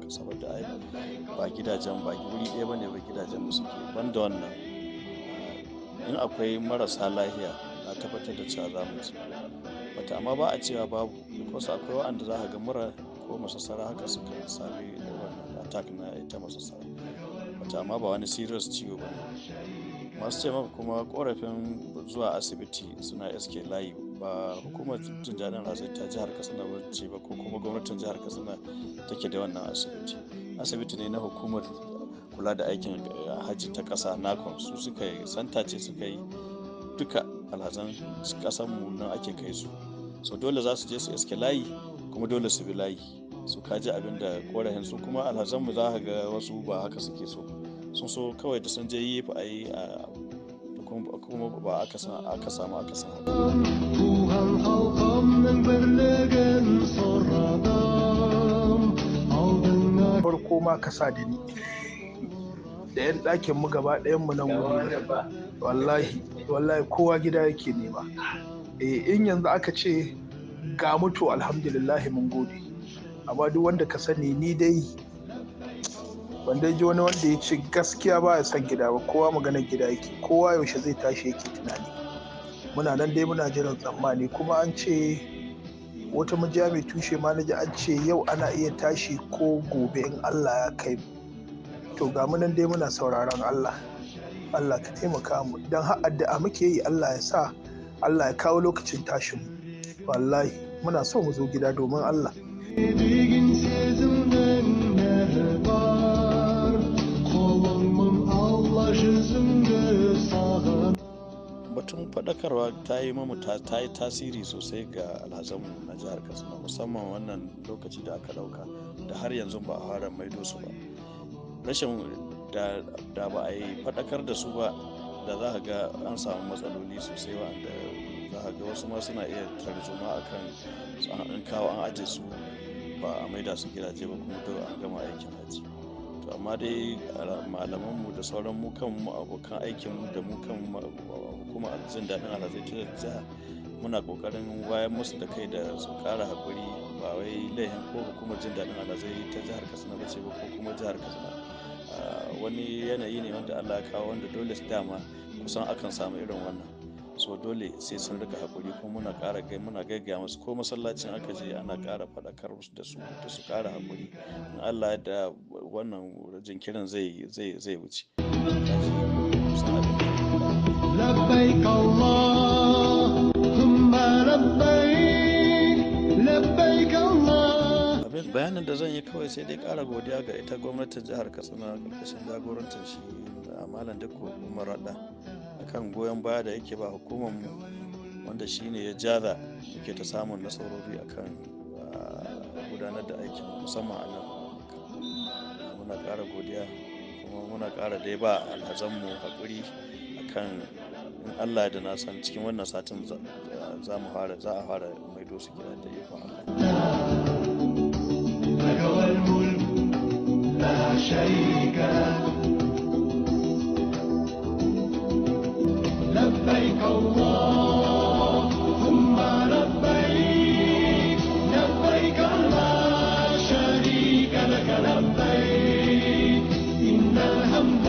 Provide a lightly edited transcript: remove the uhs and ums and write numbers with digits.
haka, saboda ai ba gidajen ba wuri ɗaya bane ba gidajen mu suke. Banda wannan, in akwai marasa lahiya na tabbatar da cewa za mu je. But amma ba a cewa babu, because akwai waɗanda za ka ga mura ko masassara haka suka sami wannan attack na ita masassara. But amma ba wani serious ciwo ba ne. Masu ce maka kuma korafin zuwa asibiti suna iske layi, ba hukumar jin daɗin alhazai ta jihar Katsina ba ce ba, ko kuma gwamnatin jihar Katsina take da wannan asibiti. Asibiti ne na hukumar kula da aikin hajji ta ƙasa, NAHCON. Su suka yi center ce, suka yi duka alhazan ƙasanmu nan ake kai su. So dole za su je su iske layi, kuma dole su bi layi. Su kaji abin da korafin su. Kuma alhazanmu za ka ga wasu ba haka suke so. Sun so kawai da sun je yi fa a yi a kuma ba aka samu aka san haka. Туган халкымның берлеген сорадым алдыңа. Farko ma ka sa da ni da 'yan ɗakin mu gaba ɗayan mu nan wuri, wallahi wallahi kowa gida yake nema. Eh, in yanzu aka ce ga mutu, alhamdulillah, mun gode. Amma duk wanda ka sani, ni dai ban dai ji wani wanda ya ce gaskiya ba ya son gida ba. Kowa maganar gida yake, kowa yaushe zai tashi yake tunani. Muna nan dai muna jiran tsammani. Kuma an ce wata majiya mai tushe ma na ji an ce yau ana iya tashi ko gobe in Allah ya kai mu. To ga mu nan dai muna sauraron Allah. Allah ka taimaka mu. Don har addu'a muke yi, Allah ya sa Allah ya kawo lokacin tashin mu. Wallahi muna so mu zo gida domin Allah. Деген сезімнің нәрі бар, құлыңмын, Алла, жүзіңді сағын. Batun faɗakarwa ta yi mamu ta yi tasiri sosai ga alhazanmu na jihar Katsina, musamman wannan lokaci da aka ɗauka da har yanzu ba a fara maido su ba. Rashin da ba a yi faɗakar da su ba, da za ka ga an samu matsaloli sosai, wa'anda za ka ga wasu ma suna iya tarzoma akan an kawo an aje su ba a maida su gidaje ba, kuma to an gama aikin hajji. To amma dai malamanmu da sauran mu kanmu abokan aikinmu da mu kanmu hukumar jin daɗin alhazai ta jiha, muna ƙoƙarin wayar musu da kai da su ƙara haƙuri. Ba wai laihin ko hukumar jin daɗin alhazai ta jihar Katsina ba ce ba, ko kuma jihar Katsina. Wani yanayi ne wanda Allah ya kawo, wanda dole dama kusan akan samu irin wannan. So dole sai sun rika haƙuri. Kuma muna ƙara muna gaggaya musu, ko masallacin aka je ana ƙara faɗakar da su da su ƙara haƙuri. In Allah ya da, wannan jinkirin zai wuce. Kusan abin da لبيك اللهم لبيك لبيك الله. Abin bayanin da zan yi kawai, sai dai ƙara godiya ga ita gwamnatin jihar Katsina ƙarƙashin jagorancin shi Malam Dikko Umar Radda akan goyon baya da yake ba hukumar mu, wanda shine ya jaza muke ta samun nasarori akan gudanar da aikin, musamman a nan. Muna ƙara godiya, kuma muna ƙara dai ba alhazanmu haƙuri akan in Allah da na san cikin wannan satin za mu fara za a fara maido su gida da ikon Allah. لك والملك لا شريك لك لبيك اللهم لبيك لبيك لا شريك لك لبيك إن الحمد